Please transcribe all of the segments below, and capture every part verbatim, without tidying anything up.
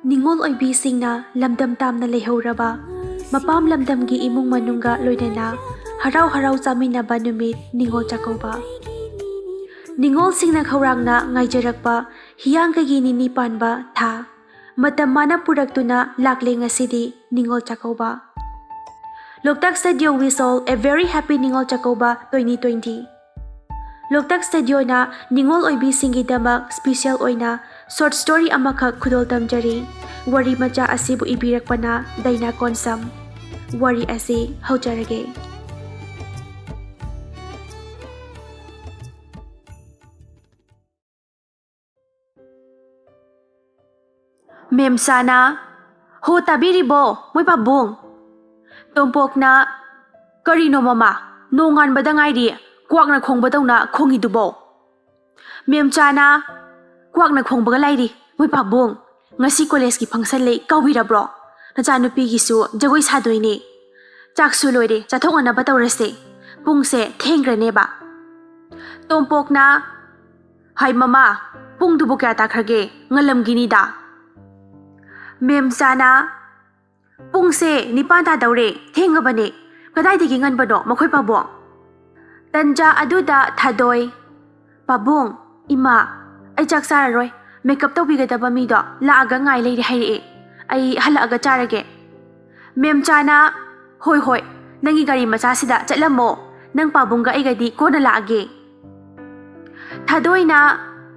ꯅꯤꯉꯣꯜ ꯑꯣꯏꯕꯤꯁꯤꯡꯅ ꯂꯝꯗꯝ ꯇꯥꯝꯅ ꯂꯩꯍꯧꯔꯕ ꯃꯄꯥꯝ ꯂꯝꯗꯝꯒꯤ ꯏꯃꯨꯡ ꯃꯅꯨꯡꯒ ꯂꯣꯏꯅꯅ ꯍꯔꯥꯎ ꯍꯔꯥꯎ ꯆꯥꯃꯤꯟꯅꯕ ꯅꯨꯃꯤꯠ ꯅꯤꯉꯣꯜ ꯆꯥꯛꯀꯧꯕ꯫ ꯅꯤꯉꯣꯜꯁꯤꯡꯅ ꯈꯧꯔꯥꯡꯅ ꯉꯥꯏꯖꯔꯛꯄ ꯍꯤꯌꯥꯡꯒꯩꯒꯤ ꯅꯤꯅꯤ ꯄꯥꯟꯕ ꯊꯥ ꯃꯇꯝ ꯃꯥꯅ ꯄꯨꯔꯛꯇꯨꯅ ꯂꯥꯛꯂꯦ ꯉꯁꯤꯗꯤ ꯅꯤꯉꯣꯜ ꯆꯥꯛꯀꯧꯕ꯫ ꯂꯣꯛꯇꯥꯛ Studio wish all a very happy Ningol Chakkouba twenty twenty꯫ ꯂꯣꯛꯇꯥꯛ Studioꯅ ꯅꯤꯉꯣꯜ ꯑꯣꯏꯕꯤꯁꯤꯡꯒꯤꯗꯃꯛ special ꯑꯣꯏꯅ short story ꯑꯃꯈꯛ ꯈꯨꯗꯣꯜ ꯇꯝꯖꯔꯤ꯫ ꯋꯥꯔꯤ ꯃꯆꯥ ꯑꯁꯤꯕꯨ ꯏꯕꯤꯔꯛꯄꯅ ꯗꯥꯏꯅꯥ ꯀꯣꯟꯁꯝ꯫ ꯋꯥꯔꯤ ꯑꯁꯤ ꯍꯧꯖꯔꯒꯦ꯫ ꯃꯦꯝꯆꯥꯅ, "ꯍꯣ, ꯇꯥꯕꯤꯔꯤꯕꯣ, ꯃꯣꯏ ꯄꯥꯕꯨꯡ?" ꯇꯣꯝꯄꯣꯛꯅ, "ꯀꯔꯤꯅꯣ ꯃꯃꯥ, ꯅꯣꯡꯉꯥꯟꯕꯗ ꯉꯥꯏꯔꯤ, ꯀ꯭ꯋꯥꯛꯅ ꯈꯣꯡꯕꯗꯧꯅ ꯈꯣꯡꯉꯤꯗꯨꯕꯣ?" ꯃꯦꯝꯆꯥꯅ, "ꯀ꯭ꯋꯥꯛꯅ ꯈꯣꯡꯕꯒ ꯂꯥꯏꯔꯤ, ꯃꯣꯏ ꯄꯥꯕꯨꯡ꯫ ꯉꯁꯤ ꯀꯣꯂꯦꯖꯀꯤ function ꯂꯩ, ꯀꯥꯎꯕꯤꯔꯕ꯭ꯔꯣ? ꯅꯆꯥꯅꯨꯄꯤꯒꯤꯁꯨ ꯖꯒꯣꯏ ꯁꯥꯗꯣꯏꯅꯦ꯫ ꯆꯥꯛꯁꯨ ꯂꯣꯏꯔꯦ, ꯆꯥꯊꯣꯛꯅꯅꯕ ꯇꯧꯔꯁꯦ꯫ ꯄꯨꯡꯁꯦ ꯊꯦꯡꯈ꯭ꯔꯅꯦꯕ꯫" ꯇꯣꯝꯄꯣꯛꯅ, "ꯍꯥꯏ ꯃꯃꯥ, ꯄꯨꯡꯗꯨꯕꯨ ꯀꯌꯥ ꯇꯥꯈ꯭ꯔꯒꯦ? ꯉꯜꯂꯝꯒꯤꯅꯤꯗ꯫" ꯃꯦꯝꯆꯥꯅ, "ꯄꯨꯡꯁꯦ ꯅꯤꯄꯥꯟ ꯇꯥꯗꯧꯔꯦ, ꯊꯦꯡꯉꯕꯅꯦ꯫ ꯀꯗꯥꯏꯗꯒꯤ ꯉꯟꯕꯅꯣ ꯃꯈꯣꯏ ꯄꯥꯕꯨꯡ?" ꯇꯟꯖꯥ ꯑꯗꯨꯗ ꯊꯥꯗꯣꯏ, "ꯄꯥꯕꯨꯡ, ꯏꯃꯥ, ꯑꯩ ꯆꯥꯛ ꯆꯥꯔꯔꯣꯏ꯫ Makeup ꯇꯧꯕꯤꯒꯗꯕ ꯃꯤꯗꯣ ꯂꯥꯛꯑꯒ ꯉꯥꯏ ꯂꯩꯔꯦ ꯍꯥꯏꯔꯛꯑꯦ꯫ ꯑꯩ ꯍꯜꯂꯛꯑꯒ ꯆꯥꯔꯒꯦ꯫" ꯃꯦꯝꯆꯥꯅ, "ꯍꯣꯏ, ꯍꯣꯏ, ꯅꯪꯒꯤ ꯒꯥꯔꯤ ꯃꯆꯥꯁꯤꯗ ꯆꯠꯂꯝꯃꯣ꯫ ꯅꯪ ꯄꯥꯕꯨꯡꯒ ꯑꯩꯒꯗꯤ ꯀꯣꯟꯅ ꯂꯥꯛꯑꯒꯦ꯫" ꯊꯥꯗꯣꯏꯅ,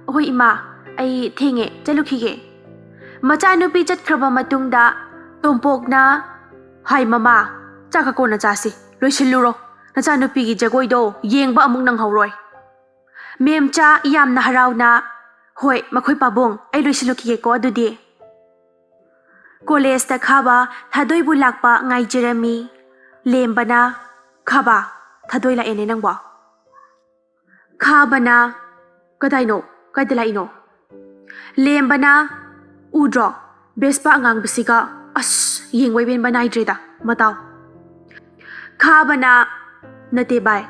"ꯍꯣꯏ ꯏꯃꯥ, ꯑꯩ ꯊꯦꯡꯉꯦ, ꯆꯠꯂꯨꯈꯤꯒꯦ꯫" ꯃꯆꯥꯅꯨꯄꯤ ꯆꯠꯈ꯭ꯔꯕ ꯃꯇꯨꯡꯗ ꯇꯣꯝꯄꯣꯛꯅ, "ꯍꯥꯏ ꯃꯃꯥ, ꯆꯥꯛꯀ ꯀꯣꯟꯅ ꯆꯥꯁꯤ, ꯂꯣꯏꯁꯤꯜꯂꯨꯔꯣ꯫ ꯅꯆꯥꯅꯨꯄꯤꯒꯤ ꯖꯒꯣꯏꯗꯣ ꯌꯦꯡꯕ ꯑꯃꯨꯛ ꯅꯪꯍꯧꯔꯣꯏ꯫" ꯃꯦꯝꯆꯥ ꯌꯥꯝꯅ ꯍꯔꯥꯎꯅ, "ꯍꯣꯏ, ꯃꯈꯣꯏ ꯄꯥꯕꯨꯡ, ꯑꯩ ꯂꯣꯏꯁꯤꯜꯂꯨꯈꯤꯒꯦꯀꯣ ꯑꯗꯨꯗꯤ꯫" ꯀꯣꯂꯦꯖꯇ ꯈꯥꯕ ꯊꯥꯗꯣꯏꯕꯨ ꯂꯥꯛꯄ ꯉꯥꯏꯖꯔꯝꯃꯤ꯫ ꯂꯦꯝꯕꯅ, "ꯈꯥꯕ, ꯊꯥꯗꯣꯏ ꯂꯥꯛꯑꯦꯅꯦ ꯅꯪꯕꯣ?" ꯈꯥꯕꯅ, "ꯀꯗꯥꯏꯅꯣ? ꯀꯥꯏꯗ ꯂꯥꯛꯏꯅꯣ?" ꯂꯦꯝꯕꯅ, "ꯎꯗ꯭ꯔꯣ? Vespa ꯑꯉꯥꯡꯕꯁꯤꯒ꯫ ꯑꯁ, ꯌꯦꯡꯕ ꯏꯄꯦꯟꯕ ꯅꯥꯏꯗ꯭ꯔꯦꯗ, ꯃꯇꯥꯎ꯫" ꯈꯥꯕꯅ, "ꯅꯠꯇꯦ ꯚꯥꯏ,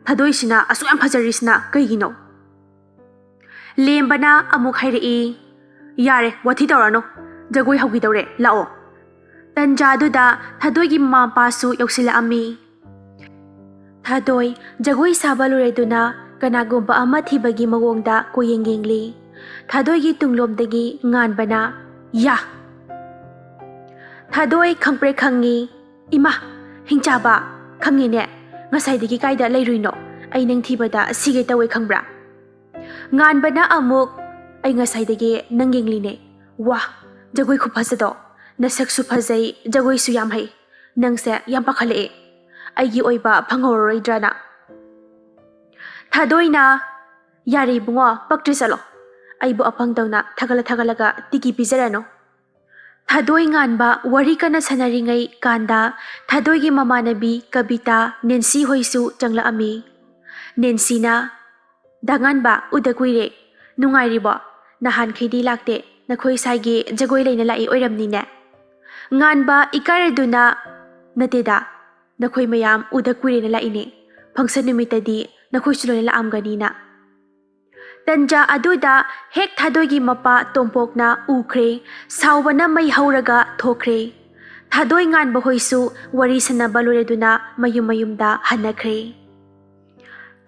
ꯊꯥꯗꯣꯏꯁꯤꯅ ꯑꯁꯨꯛ ꯌꯥꯝ ꯐꯖꯔꯤꯁꯤꯅ ꯀꯩꯒꯤꯅꯣ?" ꯂꯦꯝꯕꯅ ꯑꯃꯨꯛ ꯍꯥꯏꯔꯛꯏ, "ꯌꯥꯔꯦ, ꯋꯥꯊꯤ ꯇꯧꯔꯅꯨ꯫ ꯖꯒꯣꯏ ꯍꯧꯈꯤꯗꯧꯔꯦ, ꯂꯥꯛꯑꯣ꯫ ꯇꯟꯖꯥꯗꯨꯗ ꯊꯥꯗꯣꯏꯒꯤ ꯃꯃꯥ ꯃꯄꯥꯁꯨ ꯌꯧꯁꯤꯜꯂꯛꯑꯝꯃꯤ꯫ ꯊꯥꯗꯣꯏ ꯖꯒꯣꯏ ꯁꯥꯕ ꯂꯣꯏꯔꯗꯨꯅ ꯀꯅꯥꯒꯨꯝꯕ ꯑꯃ ꯊꯤꯕꯒꯤ ꯃꯑꯣꯡꯗ ꯀꯣꯏꯌꯦꯡ ꯌꯦꯡꯂꯤ꯫ ꯊꯥꯗꯣꯏꯒꯤ ꯇꯨꯡꯂꯣꯝꯗꯒꯤ ꯉꯥꯟꯕꯅ, "ꯌꯥ!" ꯊꯥꯗꯣꯏ ꯈꯪꯄ꯭ꯔꯦꯛ ꯈꯪꯉꯤ꯫ "ꯏꯃꯥ, ꯍꯤꯡꯆꯥꯕ, ꯈꯪꯉꯤꯅꯦ꯫ ꯉꯁꯥꯏꯗꯒꯤ ꯀꯥꯏꯗ ꯂꯩꯔꯨꯏꯅꯣ? ꯑꯩ ꯅꯪ ꯊꯤꯕꯗ ꯁꯤꯒꯦ ꯇꯧꯋꯦ, ꯈꯪꯕ꯭ꯔꯥ?" ꯉꯥꯟꯕꯅ ꯑꯃꯨꯛ, "ꯑꯩ ꯉꯁꯥꯏꯗꯒꯤ ꯅꯪ ꯌꯦꯡꯂꯤꯅꯦ꯫ ꯋꯥ, ꯖꯒꯣꯏ ꯈꯨꯐꯖꯗꯣ꯫ ꯅꯁꯛꯁꯨ ꯐꯖꯩ, ꯖꯒꯣꯏꯁꯨ ꯌꯥꯝ ꯍꯩ꯫ ꯅꯪꯁꯦ ꯌꯥꯝ ꯄꯥꯈꯠꯂꯛꯑꯦ꯫ ꯑꯩꯒꯤ ꯑꯣꯏꯕ ꯐꯪꯍꯧꯔꯔꯣꯏꯗ꯭ꯔꯥꯅ?" ꯊꯥꯗꯣꯏꯅ, "ꯌꯥꯔꯦ ꯏꯕꯨꯡꯉꯣ, ꯄꯛꯇ꯭ꯔꯦ, ꯆꯠꯂꯣ꯫ ꯑꯩꯕꯨ ꯑꯄꯪꯗꯧꯅ ꯊꯥꯒꯠꯂ ꯊꯥꯒꯠꯂꯒ ꯇꯤꯀꯤ ꯄꯤꯖꯔꯅꯨ꯫" ꯊꯥꯗꯣꯏ ꯉꯥꯟꯕ ꯋꯥꯔꯤ ꯀꯟꯅ ꯁꯥꯟꯅꯔꯤꯉꯩ ꯀꯥꯟꯗ ꯊꯥꯗꯣꯏꯒꯤ ꯃꯃꯥꯟꯅꯕꯤ ꯀꯕꯤꯇꯥ, ꯅꯦꯟꯁꯤ ꯍꯣꯏꯁꯨ ꯆꯪꯂꯛꯑꯝꯃꯤ꯫ ꯅꯦꯟꯁꯤꯅ, "ꯗꯥ ꯉꯥꯟꯕ, ꯎꯗ ꯀꯨꯏꯔꯦ꯫ ꯅꯨꯡꯉꯥꯏꯔꯤꯕꯣ? ꯅꯍꯥꯟꯈꯩꯗꯤ ꯂꯥꯛꯇꯦ, ꯅꯈꯣꯏ ꯁꯥꯏꯒꯤ ꯖꯒꯣꯏ ꯂꯩꯅ ꯂꯥꯛꯏ ꯑꯣꯏꯔꯝꯅꯤꯅꯦ?" ꯉꯥꯟꯕ ꯏꯀꯥꯏꯔꯗꯨꯅ, "ꯅꯠꯇꯦꯗ, ꯅꯈꯣꯏ ꯃꯌꯥꯝ ꯎꯗ ꯀꯨꯏꯔꯦꯅ ꯂꯥꯛꯏꯅꯦ꯫ ꯐꯪꯁꯟ ꯅꯨꯃꯤꯠꯇꯗꯤ ꯅꯈꯣꯏꯁꯨ ꯂꯣꯏꯅ ꯂꯥꯛꯑꯝꯒꯅꯤꯅ꯫" ꯇꯟꯖꯥ ꯑꯗꯨꯗ ꯍꯦꯛ ꯊꯥꯗꯣꯏꯒꯤ ꯃꯄꯥ ꯇꯣꯝꯄꯣꯛꯅ ꯎꯈ꯭ꯔꯦ꯫ ꯁꯥꯎꯕꯅ ꯃꯩ ꯍꯧꯔꯒ ꯊꯣꯛꯈ꯭ꯔꯦ꯫ ꯊꯥꯗꯣꯏ ꯉꯥꯟꯕ ꯍꯣꯏꯁꯨ ꯋꯥꯔꯤ ꯁꯥꯟꯅꯕ ꯂꯣꯏꯔꯗꯨꯅ ꯃꯌꯨꯝ ꯃꯌꯨꯝꯗ ꯍꯟꯅꯈ꯭ꯔꯦ꯫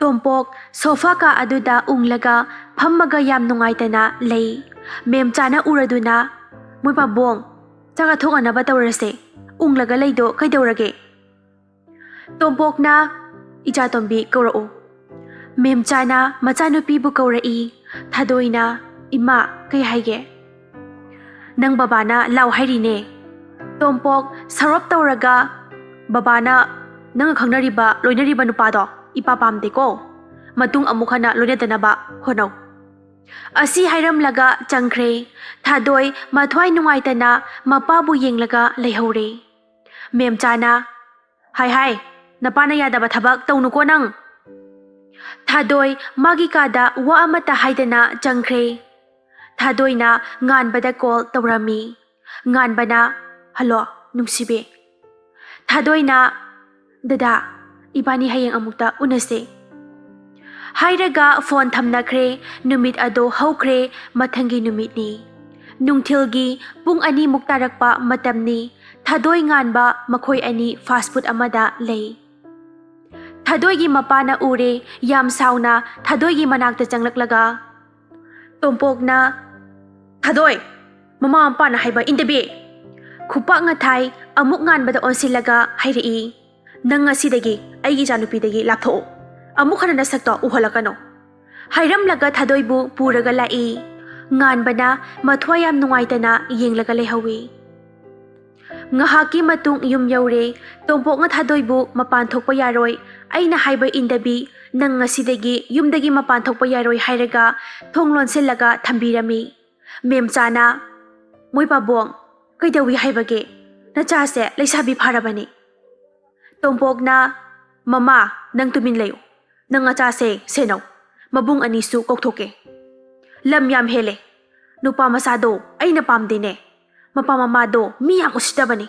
ꯇꯣꯝꯄꯣꯛ ꯁꯣꯐꯥ ꯀꯥ ꯑꯗꯨꯗ ꯎꯪꯂꯒ ꯐꯝꯃꯒ ꯌꯥꯝ ꯅꯨꯡꯉꯥꯏꯇꯅ ꯂꯩ꯫ ꯃꯦꯝꯆꯥꯅ ꯎꯔꯗꯨꯅ, "ꯃꯣꯏ ꯄꯥꯕꯣꯡ, ꯆꯥꯛ ꯆꯥꯊꯣꯛꯅꯅꯕ ꯇꯧꯔꯁꯦ꯫ ꯎꯪꯂꯒ ꯂꯩꯗꯣ ꯀꯩꯗꯧꯔꯒꯦ?" ꯇꯣꯝꯄꯣꯛꯅ, "ꯏꯆꯥꯇꯣꯝꯕꯤ ꯀꯧꯔꯛꯎ꯫" ꯃꯦꯝꯆꯥꯅ ꯃꯆꯥꯅꯨꯄꯤꯕꯨ ꯀꯧꯔꯛꯏ꯫ ꯊꯥꯗꯣꯏꯅ, "ꯏꯃꯥ, ꯀꯩ ꯍꯥꯏꯒꯦ?" "ꯅꯪ ꯕꯕꯥꯅ ꯂꯥꯎ ꯍꯥꯏꯔꯤꯅꯦ꯫" ꯇꯣꯝꯄꯣꯛ ꯁꯥꯎꯔꯞ ꯇꯧꯔꯒ, "ꯕꯕꯥꯅ ꯅꯪꯒ ꯈꯪꯅꯔꯤꯕ, ꯂꯣꯏꯅꯔꯤꯕ ꯅꯨꯄꯥꯗꯣ ꯏꯄꯥ ꯄꯥꯝꯗꯦꯀꯣ꯫ ꯃꯇꯨꯡ ꯑꯃꯨꯛ ꯍꯟꯅ ꯂꯣꯏꯅꯗꯅꯕ ꯍꯣꯠꯅꯧ꯫" ꯑꯁꯤ ꯍꯥꯏꯔꯝꯂꯒ ꯆꯪꯈ꯭ꯔꯦ꯫ ꯊꯥꯗꯣꯏ ꯃꯊ꯭ꯋꯥꯏ ꯅꯨꯡꯉꯥꯏꯇꯅ ꯃꯄꯥꯕꯨ ꯌꯦꯡꯂꯒ ꯂꯩꯍꯧꯔꯦ꯫ ꯃꯦꯝꯆꯥꯅ, "ꯍꯥꯏ ꯍꯥꯏ, ꯅꯄꯥꯅ ꯌꯥꯗꯕ ꯊꯕꯛ ꯇꯧꯅꯨꯀꯣ ꯅꯪ꯫" ꯊꯥꯗꯣꯏ ꯃꯥꯒꯤ ꯀꯥꯗ ꯋꯥ ꯑꯃꯠꯇ ꯍꯥꯏꯗꯅ ꯆꯪꯈ꯭ꯔꯦ꯫ ꯊꯥꯗꯣꯏꯅ ꯉꯥꯟꯕꯗ ꯀꯣꯜ ꯇꯧꯔꯝꯃꯤ꯫ ꯉꯥꯟꯕꯅ, "ꯍꯜꯂꯣ, ꯅꯨꯡꯁꯤꯕꯤ꯫" ꯊꯥꯗꯣꯏꯅ, "ꯗꯗꯥ, ꯏꯕꯥꯅꯤ ꯍꯌꯦꯡ ꯑꯃꯨꯛꯇ ꯎꯅꯁꯦ" ꯍꯥꯏꯔꯒ ꯐꯣꯟ ꯊꯝꯅꯈ꯭ꯔꯦ꯫ ꯅꯨꯃꯤꯠ ꯑꯗꯣ ꯍꯧꯈ꯭ꯔꯦ꯫ ꯃꯊꯪꯒꯤ ꯅꯨꯃꯤꯠꯅꯤ꯫ ꯅꯨꯡꯊꯤꯜꯒꯤ ꯄꯨꯡ ꯑꯅꯤꯃꯨꯛ ꯇꯥꯔꯛꯄ ꯃꯇꯝꯅꯤ꯫ ꯊꯥꯗꯣꯏ, ꯉꯥꯟꯕ ꯃꯈꯣꯏ ꯑꯅꯤ ꯐꯥꯁ ꯐꯨꯗ ꯑꯃꯗ ꯂꯩ꯫ ꯊꯥꯗꯣꯏꯒꯤ ꯃꯄꯥꯅ ꯎꯔꯦ, ꯌꯥꯝ ꯁꯥꯎꯅ ꯊꯥꯗꯣꯏꯒꯤ ꯃꯅꯥꯛꯇ ꯆꯪꯂꯛꯂꯒ, ꯇꯣꯝꯄꯣꯛꯅ, "ꯊꯥꯗꯣꯏ, ꯃꯃꯥ ꯃꯄꯥꯅ ꯍꯥꯏꯕ ꯏꯟꯗꯕꯤ!" ꯈꯨꯄꯥꯛ ꯉꯊꯥꯏ ꯑꯃꯨꯛ ꯉꯥꯟꯕꯗ ꯑꯣꯟꯁꯤꯜꯂꯒ ꯍꯥꯏꯔꯛꯏ, "ꯅꯪ ꯉꯁꯤꯗꯒꯤ ꯑꯩꯒꯤ ꯏꯆꯥꯅꯨꯄꯤꯗꯒꯤ ꯂꯥꯞꯊꯣꯛꯎ꯫ ꯑꯃꯨꯛ ꯍꯟꯅ ꯅꯁꯛꯇꯣ ꯎꯍꯜꯂꯛꯀꯅꯨ"꯫ ꯍꯥꯏꯔꯝꯂꯒ ꯊꯥꯗꯣꯏꯕꯨ ꯄꯨꯔꯒ ꯂꯥꯛꯏ꯫ ꯉꯥꯟꯕꯅ ꯃꯊ꯭ꯋꯥꯏ ꯌꯥꯝ ꯅꯨꯡꯉꯥꯏꯇꯅ ꯌꯦꯡꯂꯒ ꯂꯩꯍꯧꯏ꯫ ꯉꯥꯏꯍꯥꯛꯀꯤ ꯃꯇꯨꯡ ꯌꯨꯝ ꯌꯧꯔꯦ꯫ ꯇꯣꯝꯄꯣꯛꯅ ꯊꯥꯗꯣꯏꯕꯨ, "ꯃꯄꯥꯟ ꯊꯣꯛꯄ ꯌꯥꯔꯣꯏ, ꯑꯩꯅ ꯍꯥꯏꯕ ꯏꯟꯗꯕꯤ, ꯅꯪ ꯉꯁꯤꯗꯒꯤ ꯌꯨꯝꯗꯒꯤ ꯃꯄꯥꯟ ꯊꯣꯛꯄ ꯌꯥꯔꯣꯏ" ꯍꯥꯏꯔꯒ ꯊꯣꯡ ꯂꯣꯟꯁꯤꯜꯂꯒ ꯊꯝꯕꯤꯔꯝꯃꯤ꯫ ꯃꯦꯝꯆꯥꯅ, "ꯃꯣꯏ ꯄꯥꯕꯣꯡ, ꯀꯩꯗꯧꯏ ꯍꯥꯏꯕꯒꯦ? ꯅꯆꯥꯁꯦ ꯂꯩꯁꯥꯕꯤ ꯐꯥꯔꯕꯅꯤ"꯫ ꯇꯣꯝꯄꯣꯛꯅ, "ꯃꯃꯥ, ꯅꯪ ꯇꯨꯃꯤꯟ ꯂꯩꯌꯨ꯫ ꯅꯪ ꯅꯆꯥꯁꯦ ꯁꯦꯟꯅꯧ꯫ ꯃꯕꯨꯡ ꯑꯅꯤꯁꯨ ꯀꯧꯊꯣꯛꯀꯦ꯫ ꯂꯝ ꯌꯥꯝ ꯍꯦꯜꯂꯦ꯫ ꯅꯨꯄꯥ ꯃꯆꯥꯗꯣ ꯑꯩꯅ ꯄꯥꯝꯗꯦꯅꯦ꯫ ꯃꯄꯥ ꯃꯃꯥꯗꯣ ꯃꯤ ꯌꯥꯝ ꯎꯁꯤꯠꯇꯕꯅꯤ꯫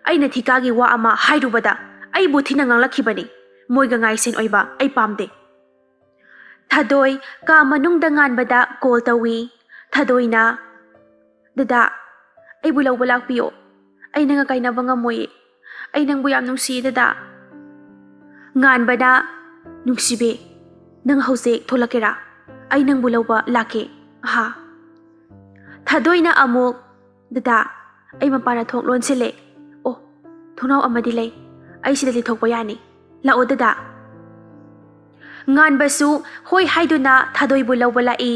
ꯑꯩꯅ ꯊꯤꯀꯥꯒꯤ ꯋꯥ ꯑꯃ ꯍꯥꯏꯔꯨꯕꯗ ꯑꯩꯕꯨ ꯊꯤꯅ ꯉꯥꯡꯂꯛꯈꯤꯕꯅꯤ꯫ ꯃꯣꯏꯒ ꯉꯥꯏꯁꯦꯟ ꯑꯣꯏꯕ ꯑꯩ ꯄꯥꯝꯗꯦ"꯫ ꯊꯥꯗꯣꯏ ꯀꯥ ꯃꯅꯨꯡꯗ ꯉꯥꯟꯕꯗ ꯀꯣꯜ ꯇꯧꯏ꯫ ꯊꯥꯗꯣꯏꯅ, "ꯗꯗꯥ, ꯑꯩꯕꯨ ꯂꯧꯕ ꯂꯥꯛꯄꯤꯌꯣ꯫ ꯑꯩ ꯅꯪꯒ ꯀꯥꯏꯅꯕ ꯉꯝꯃꯣꯏꯌꯦ꯫ ꯑꯩ ꯅꯪꯕꯨ ꯌꯥꯝ ꯅꯨꯡꯁꯤꯌꯦ ꯗꯗꯥ"꯫ ꯉꯥꯟꯕꯅ, "ꯅꯨꯡꯁꯤꯕꯤ, ꯅꯪ ꯍꯧꯖꯤꯛ ꯊꯣꯛꯂꯛꯀꯦꯔꯥ? ꯑꯩ ꯅꯪꯕꯨ ꯂꯧꯕ ꯂꯥꯛꯀꯦ꯫ ꯑꯍꯥ"꯫ ꯊꯥꯗꯣꯏꯅ ꯑꯃꯨꯛ, "ꯗꯗꯥ, ꯑꯩ ꯃꯄꯥꯟꯗ ꯊꯣꯡ ꯂꯣꯟꯁꯤꯜꯂꯦ꯫ ꯑꯣ, ꯊꯣꯡꯅꯥꯎ ꯑꯃꯗꯤ ꯂꯩ꯫ ꯑꯩ ꯁꯤꯗꯗꯤ ꯊꯣꯛꯄ ꯌꯥꯅꯤ꯫ ꯂꯥꯛꯑꯣ ꯗꯗꯥ"꯫ ꯉꯥꯟꯕꯁꯨ ꯍꯣꯏ ꯍꯥꯏꯗꯨꯅ ꯊꯥꯗꯣꯏꯕꯨ ꯂꯧꯕ ꯂꯥꯛꯏ꯫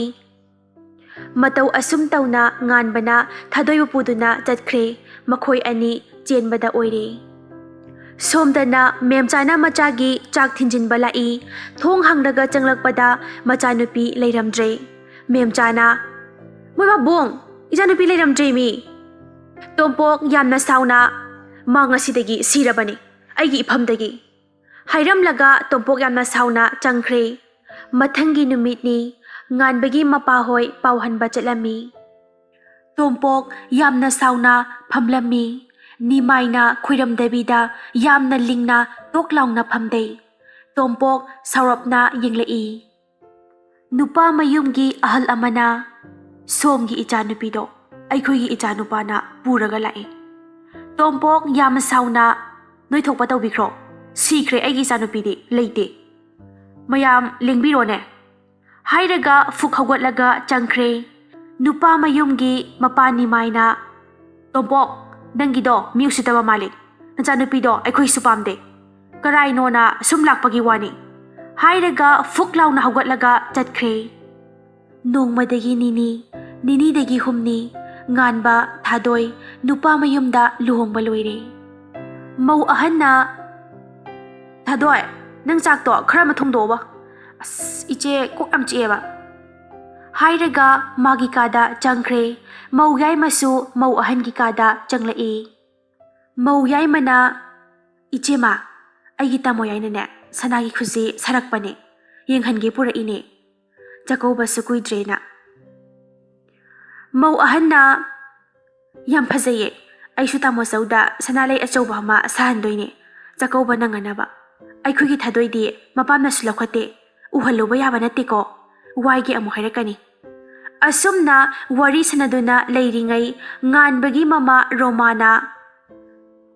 ꯃꯇꯧ ꯑꯁꯨꯝ ꯇꯧꯅ ꯉꯥꯟꯕꯅ ꯊꯥꯗꯣꯏꯕꯨ ꯄꯨꯗꯨꯅ ꯆꯠꯈ꯭ꯔꯦ꯫ ꯃꯈꯣꯏ ꯑꯅꯤ ꯆꯦꯟꯕꯗ ꯑꯣꯏꯔꯦ꯫ ꯁꯣꯝꯗꯅ ꯃꯦꯝꯆꯥꯅ ꯃꯆꯥꯒꯤ ꯆꯥꯛ ꯊꯤꯟꯖꯤꯟꯕ ꯂꯥꯛꯏ꯫ ꯊꯣꯡ ꯍꯥꯡꯂꯒ ꯆꯪꯂꯛꯄꯗ ꯃꯆꯥꯅꯨꯄꯤ ꯂꯩꯔꯝꯗ꯭ꯔꯦ꯫ ꯃꯦꯝꯆꯥꯅ, "ꯃꯣꯏ ꯄꯥꯕꯨꯡ, ꯏꯆꯥꯅꯨꯄꯤ ꯂꯩꯔꯝꯗ꯭ꯔꯦꯃꯤ!" ꯇꯣꯝꯄꯣꯛ ꯌꯥꯝꯅ ꯁꯥꯎꯅ, "ꯃꯥ ꯉꯁꯤꯗꯒꯤ ꯁꯤꯔꯕꯅꯤ, ꯑꯩꯒꯤ ꯏꯐꯝꯗꯒꯤ"꯫ ꯍꯥꯏꯔꯝꯂꯒ ꯇꯣꯝꯄꯣꯛ ꯌꯥꯝꯅ ꯁꯥꯎꯅ ꯆꯪꯈ꯭ꯔꯦ꯫ ꯃꯊꯪꯒꯤ ꯅꯨꯃꯤꯠꯅꯤ꯫ ꯉꯥꯟꯕꯒꯤ ꯃꯄꯥꯍꯣꯏ ꯄꯥꯎ ꯍꯟꯕ ꯆꯠꯂꯝꯃꯤ꯫ ꯇꯣꯝꯄꯣꯛ ꯌꯥꯝꯅ ꯁꯥꯎꯅ ꯐꯝꯂꯝꯃꯤ꯫ ꯅꯤꯃꯥꯏꯅ ꯈꯣꯏꯔꯝꯗꯕꯤꯗ ꯌꯥꯝꯅ ꯂꯤꯡꯅ ꯇꯣꯛ ꯂꯥꯎꯅ ꯐꯝꯗꯩ꯫ ꯇꯣꯝꯄꯣꯛ ꯁꯥꯎꯔꯞꯅ ꯌꯦꯡꯂꯛꯏ꯫ ꯅꯨꯄꯥ ꯃꯌꯨꯝꯒꯤ ꯑꯍꯜ ꯑꯃꯅ, "ꯁꯣꯝꯒꯤ ꯏꯆꯥꯅꯨꯄꯤꯗꯣ ꯑꯩꯈꯣꯏꯒꯤ ꯏꯆꯥꯅꯨꯄꯥꯅ ꯄꯨꯔꯒ ꯂꯥꯛꯏ꯫ ꯇꯣꯝꯄꯣꯛ, ꯌꯥꯝ ꯁꯥꯎꯅ, "ꯅꯣꯏ ꯊꯣꯛꯄ ꯇꯧꯕꯤꯈ꯭ꯔꯣ꯫ ꯁꯤꯈ꯭ꯔꯦ ꯑꯩꯒꯤ ꯏꯆꯥꯅꯨꯄꯤꯗꯤ, ꯂꯩꯇꯦ꯫ ꯃꯌꯥꯝ ꯂꯦꯡꯕꯤꯔꯣꯅꯦ"꯫ ꯍꯥꯏꯔꯒ ꯐꯨꯛ ꯍꯧꯒꯠꯂꯒ ꯆꯪꯈ꯭ꯔꯦ꯫ ꯅꯨꯄꯥ ꯃꯌꯨꯝꯒꯤ ꯃꯄꯥ ꯅꯤꯃꯥꯏꯅ, "ꯇꯣꯝꯄꯣꯛ, ꯅꯪꯒꯤꯗꯣ ꯃꯤ ꯎꯁꯤꯠꯇꯕ ꯃꯥꯜꯂꯤ꯫ ꯅꯆꯥꯅꯨꯄꯤꯗꯣ ꯑꯩꯈꯣꯏꯁꯨ ꯄꯥꯝꯗꯦ꯫ ꯀꯔꯥꯏꯅꯣꯅ ꯁꯨꯝ ꯂꯥꯛꯄꯒꯤ ꯋꯥꯅꯤ"꯫ ꯍꯥꯏꯔꯒ ꯐꯨꯛ ꯂꯥꯎꯅ ꯍꯧꯒꯠꯂꯒ ꯆꯠꯈ꯭ꯔꯦ꯫ ꯅꯣꯡꯃꯗꯒꯤ ꯅꯤꯅꯤ, ꯅꯤꯅꯤꯗꯒꯤ ꯍꯨꯝꯅꯤ, ꯉꯥꯟꯕ, ꯊꯥꯗꯣꯏ, ꯅꯨꯄꯥ ꯃꯌꯨꯝꯗ ꯂꯨꯍꯣꯡꯕ ꯂꯣꯏꯔꯦ꯫ ꯃꯧ ꯑꯍꯟꯅ, "ꯊꯥꯗꯣꯏ, ꯅꯪ ꯆꯥꯛꯇꯣ ꯈꯔ ꯑꯃ ꯊꯣꯡꯗꯣꯛꯑꯣꯕ꯫ ꯑꯁ, ꯏꯆꯦ ꯀꯣꯛ ꯌꯥꯝ ꯆꯤꯛꯑꯦꯕ"꯫ ꯍꯥꯏꯔꯒ ꯃꯥꯒꯤ ꯀꯥꯗ ꯆꯪꯈ꯭ꯔꯦ꯫ ꯃꯧ ꯌꯥꯏꯃꯁꯨ ꯃꯧ ꯑꯍꯟꯒꯤ ꯀꯥꯗ ꯆꯪꯂꯛꯏ꯫ ꯃꯧ ꯌꯥꯏꯃꯅ, "ꯏꯆꯦꯃ, ꯑꯩꯒꯤ ꯇꯥꯃꯣ ꯌꯥꯏꯅꯅꯦ ꯁꯅꯥꯒꯤ ꯈꯨꯖꯤ ꯁꯥꯔꯛꯄꯅꯦ, ꯌꯦꯡꯍꯟꯒꯦ ꯄꯨꯔꯛꯏꯅꯦ꯫ ꯆꯥꯛꯀꯧꯕꯁꯨ ꯀꯨꯏꯗ꯭ꯔꯦꯅ"꯫ ꯃꯧ ꯑꯍꯟꯅ, "ꯌꯥꯝ ꯐꯖꯩꯌꯦ꯫ ꯑꯩꯁꯨ ꯇꯥꯃꯣ ꯆꯧꯗ ꯁꯅꯥ ꯂꯩ ꯑꯆꯧꯕ ꯑꯃ ꯁꯥꯍꯟꯗꯣꯏꯅꯦ, ꯆꯥꯛꯀꯧꯕ ꯅꯪꯅꯅꯕ꯫ ꯑꯩꯈꯣꯏꯒꯤ ꯊꯥꯗꯣꯏꯗꯤ ꯃꯄꯥꯝꯅꯁꯨ ꯂꯧꯈꯠꯇꯦ, ꯎꯍꯜꯂꯨꯕ ꯌꯥꯕ ꯅꯠꯇꯦꯀꯣ꯫ ꯋꯥꯏꯒꯦ ꯑꯃꯨꯛ ꯍꯥꯏꯔꯛꯀꯅꯤ"꯫ ꯑꯁꯨꯝꯅ ꯋꯥꯔꯤ ꯁꯥꯟꯅꯗꯨꯅ ꯂꯩꯔꯤꯉꯩ, ꯉꯥꯟꯕꯒꯤ ꯃꯃꯥ ꯔꯣꯃꯥꯅ,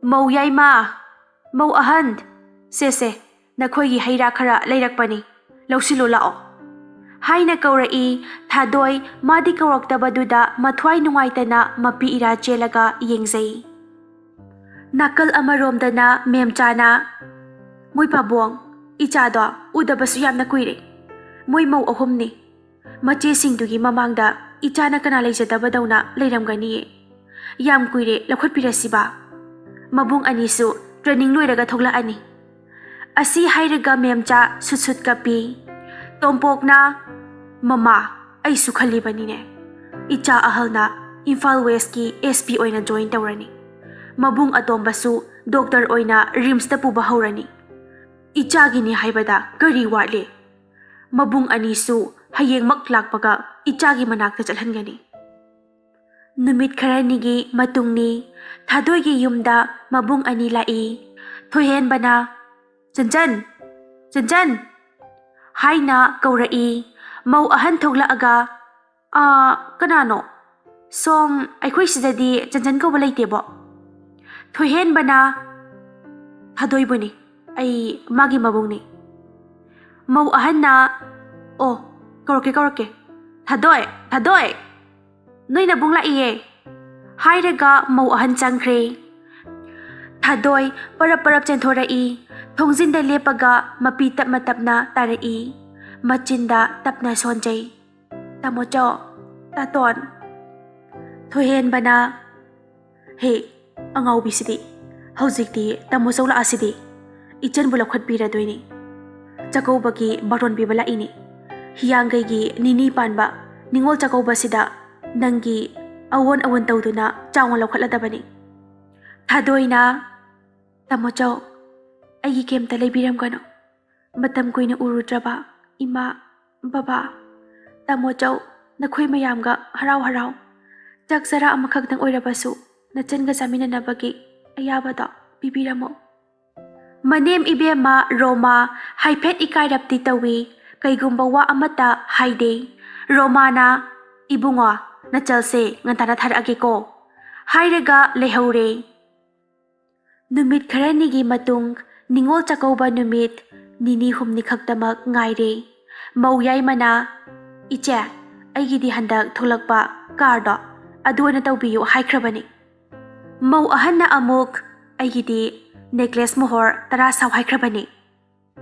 "ꯃꯧ ꯌꯥꯏꯃ, ꯃꯧ ꯑꯍꯟ, ꯁꯦ ꯁꯦ, ꯅꯈꯣꯏꯒꯤ ꯍꯩ ꯔꯥ ꯈꯔ ꯂꯩꯔꯛꯄꯅꯤ, ꯂꯧꯁꯤꯜꯂꯨ ꯂꯥꯛꯑꯣ" ꯍꯥꯏꯅ ꯀꯧꯔꯛꯏ꯫ ꯊꯥꯗꯣꯏ ꯃꯥꯗꯤ ꯀꯧꯔꯛꯇꯕꯗꯨꯗ ꯃꯊ꯭ꯋꯥꯏ ꯅꯨꯡꯉꯥꯏꯇꯅ ꯃꯄꯤ ꯏꯔꯥ ꯆꯦꯜꯂꯒ ꯌꯦꯡꯖꯩ꯫ ꯅꯥꯀꯜ ꯑꯃꯔꯣꯝꯗꯅ ꯃꯦꯝꯆꯥꯅ, "ꯃꯣꯏ ꯄꯥꯕꯣꯡ, ꯏꯆꯥꯗꯣ ꯎꯗꯕꯁꯨ ꯌꯥꯝꯅ ꯀꯨꯏꯔꯦ꯫ ꯃꯣꯏ ꯃꯧ ꯑꯍꯨꯝꯅꯤ꯫ ꯃꯆꯦꯁꯤꯡꯗꯨꯒꯤ ꯃꯃꯥꯡꯗ ꯏꯆꯥꯅ ꯀꯅꯥ ꯂꯩꯖꯗꯕꯗꯧꯅ ꯂꯩꯔꯝꯒꯅꯤꯌꯦ꯫ ꯌꯥꯝ ꯀꯨꯏꯔꯦ ꯂꯧꯈꯠꯄꯤꯔꯁꯤꯕ꯫ ꯃꯕꯨꯡ ꯑꯅꯤꯁꯨ training ꯂꯣꯏꯔꯒ ꯊꯣꯛꯂꯛꯑꯅꯤ"꯫ ꯑꯁꯤ ꯍꯥꯏꯔꯒ ꯃꯦꯝꯆꯥ ꯁꯨꯠ ꯁꯨꯠ ꯀꯞꯄꯤ꯫ ꯇꯣꯝꯄꯣꯛꯅ, "ꯃꯃꯥ, ꯑꯩꯁꯨ ꯈꯜꯂꯤꯕꯅꯤꯅꯦ꯫ ꯏꯆꯥ ꯑꯍꯜꯅ ꯏꯝꯐꯥꯜ ꯋꯦꯁꯀꯤ S P ꯑꯣꯏꯅ join ꯇꯧꯔꯅꯤ꯫ ꯃꯕꯨꯡ ꯑꯇꯣꯝꯕꯁꯨ doctor ꯑꯣꯏꯅ RIMSꯇ ꯄꯨꯕ ꯍꯧꯔꯅꯤ꯫ ꯏꯆꯥꯒꯤꯅꯤ ꯍꯥꯏꯕꯗ ꯀꯔꯤ ꯋꯥꯠꯂꯤ? ꯃꯕꯨꯡ ꯑꯅꯤꯁꯨ ꯍꯌꯦꯡꯃꯛ ꯂꯥꯛꯄꯒ ꯏꯆꯥꯒꯤ ꯃꯅꯥꯛꯇ ꯆꯠꯍꯟꯒꯅꯤ"꯫ ꯅꯨꯃꯤꯠ ꯈꯔꯅꯤꯒꯤ ꯃꯇꯨꯡꯅꯤ꯫ ꯊꯥꯗꯣꯏꯒꯤ ꯌꯨꯝꯗ ꯃꯕꯨꯡ ꯑꯅꯤ ꯂꯥꯛꯏ꯫ ꯊꯣꯏꯍꯦꯟꯕꯅ, "ꯆꯟꯆꯟ! ꯆꯟꯆꯟ!" ꯍꯥꯏꯅ ꯀꯧꯔꯛꯏ꯫ ꯃꯧ ꯑꯍꯟ ꯊꯣꯛꯂꯛꯑꯒ, "ꯑꯥ, ꯀꯅꯥꯅꯣ?" "ꯁꯣꯝ ꯑꯩꯈꯣꯏ ꯁꯤꯗꯗꯤ ꯆꯟꯆꯟ ꯀꯧꯕ ꯂꯩꯇꯦꯕꯣ?" ꯊꯣꯏꯍꯦꯟꯕꯅ, "ꯊꯥꯗꯣꯏꯕꯨꯅꯤ, ꯑꯩ ꯃꯥꯒꯤ ꯃꯕꯨꯡꯅꯤ꯫" ꯃꯧ ꯑꯍꯟꯅ, "ꯑꯣ, ꯀꯧꯔꯛꯀꯦ, ꯀꯧꯔꯛꯀꯦ꯫ ꯊꯥꯗꯣꯏ, ꯊꯥꯗꯣꯏ, ꯅꯣꯏ ꯅꯕꯨꯡ ꯂꯥꯛꯏꯌꯦ," ꯍꯥꯏꯔꯒ ꯃꯧ ꯑꯍꯟ ꯆꯪꯈ꯭ꯔꯦ꯫ ꯊꯥꯗꯣꯏ ꯄꯔꯞ ꯄꯔꯞ ꯆꯦꯟꯊꯣꯔꯛꯏ꯫ ꯊꯣꯡꯖꯤꯟꯗ ꯂꯦꯞꯄꯒ ꯃꯄꯤ ꯇꯞꯅ ꯇꯞꯅ ꯇꯥꯔꯛꯏ꯫ ꯃꯆꯤꯟꯗ ꯇꯞꯅ ꯁꯣꯟꯖꯩ, "ꯇꯥꯃꯣꯆꯧ, ꯇꯥꯇꯣꯟ꯫" ꯊꯣꯏꯍꯦꯟꯕꯅ, "ꯍꯦ, ꯑꯉꯥꯎꯕꯤꯁꯤꯗꯤ, ꯍꯧꯖꯤꯛꯇꯤ ꯇꯥꯃꯣꯆꯧ ꯂꯥꯛꯑꯁꯤꯗꯤ, ꯏꯆꯟꯕꯨ ꯂꯧꯈꯠꯄꯤꯔꯗꯣꯏꯅꯤ꯫ ꯆꯥꯛꯀꯧꯕꯒꯤ ꯕꯥꯔꯇꯣꯟ ꯄꯤꯕ ꯂꯥꯛꯏꯅꯤ꯫ ꯍꯤꯌꯥꯡꯒꯩꯒꯤ ꯅꯤꯅꯤ ꯄꯥꯟꯕ ꯅꯤꯉꯣꯜ ꯆꯥꯛꯀꯧꯕꯁꯤꯗ ꯅꯪꯒꯤ ꯑꯑꯣꯟ ꯑꯑꯣꯟ ꯇꯧꯗꯨꯅ ꯆꯥꯎꯅ ꯂꯧꯈꯠꯂꯗꯕꯅꯤ꯫" ꯊꯥꯗꯣꯏꯅ, "ꯇꯥꯃꯣꯆꯧ, ꯑꯩꯒꯤ ꯀꯩꯝꯇ ꯂꯩꯕꯤꯔꯝꯒꯅꯨ꯫ ꯃꯇꯝ ꯀꯨꯏꯅ ꯎꯔꯨꯗ꯭ꯔꯕ ꯏꯃꯥ, ꯕꯕꯥ, ꯇꯥꯃꯣꯆꯧ, ꯅꯈꯣꯏ ꯃꯌꯥꯝꯒ ꯍꯔꯥꯎ ꯍꯔꯥꯎ ꯆꯥꯛ ꯆꯔꯥ ꯑꯃꯈꯛꯇꯪ ꯑꯣꯏꯔꯕꯁꯨ ꯅꯆꯟꯒ ꯆꯥꯃꯤꯟꯅꯅꯕꯒꯤ ꯑꯌꯥꯕꯗꯣ ꯄꯤꯕꯤꯔꯝꯃꯣ꯫" ꯃꯅꯦꯝ ꯏꯕꯦꯝꯃ ꯔꯣꯃꯥ ꯍꯥꯏꯐꯦꯠ ꯏꯀꯥꯏꯔꯞꯇꯤ ꯇꯧꯏ, ꯀꯩꯒꯨꯝꯕ ꯋꯥ ꯑꯃꯠꯇ ꯍꯥꯏꯗꯦ꯫ ꯔꯣꯃꯥꯅ, "ꯏꯕꯨꯡꯉꯣ, ꯅꯆꯜꯁꯦ ꯉꯟꯇꯥꯅ ꯊꯥꯔꯛꯑꯒꯦꯀꯣ," ꯍꯥꯏꯔꯒ ꯂꯩꯍꯧꯔꯦ꯫ ꯅꯨꯃꯤꯠ ꯈꯔꯅꯤꯒꯤ ꯃꯇꯨꯡ, ꯅꯤꯉꯣꯜ ꯆꯥꯛꯀꯧꯕ ꯅꯨꯃꯤꯠ ꯅꯤꯅꯤ ꯍꯨꯝꯅꯤ ꯈꯛꯇꯃꯛ ꯉꯥꯏꯔꯦ꯫ ꯃꯧ ꯌꯥꯏꯃꯅ, "ꯏꯆꯦ, ꯑꯩꯒꯤꯗꯤ ꯍꯟꯗꯛ ꯊꯣꯛꯂꯛꯄ ꯀꯥꯔꯗꯣ ꯑꯗꯨ ꯑꯣꯏꯅ ꯇꯧꯕꯤꯌꯨ ꯍꯥꯏꯈ꯭ꯔꯕꯅꯤ꯫" ꯃꯧ ꯑꯍꯟꯅ ꯑꯃꯨꯛ, "ꯑꯩꯒꯤꯗꯤ ꯅꯦꯀ꯭ꯂꯦꯁ ꯃꯣꯍꯣꯔ ꯇꯔꯥ ꯁꯥꯎ ꯍꯥꯏꯈ꯭ꯔꯕꯅꯤ꯫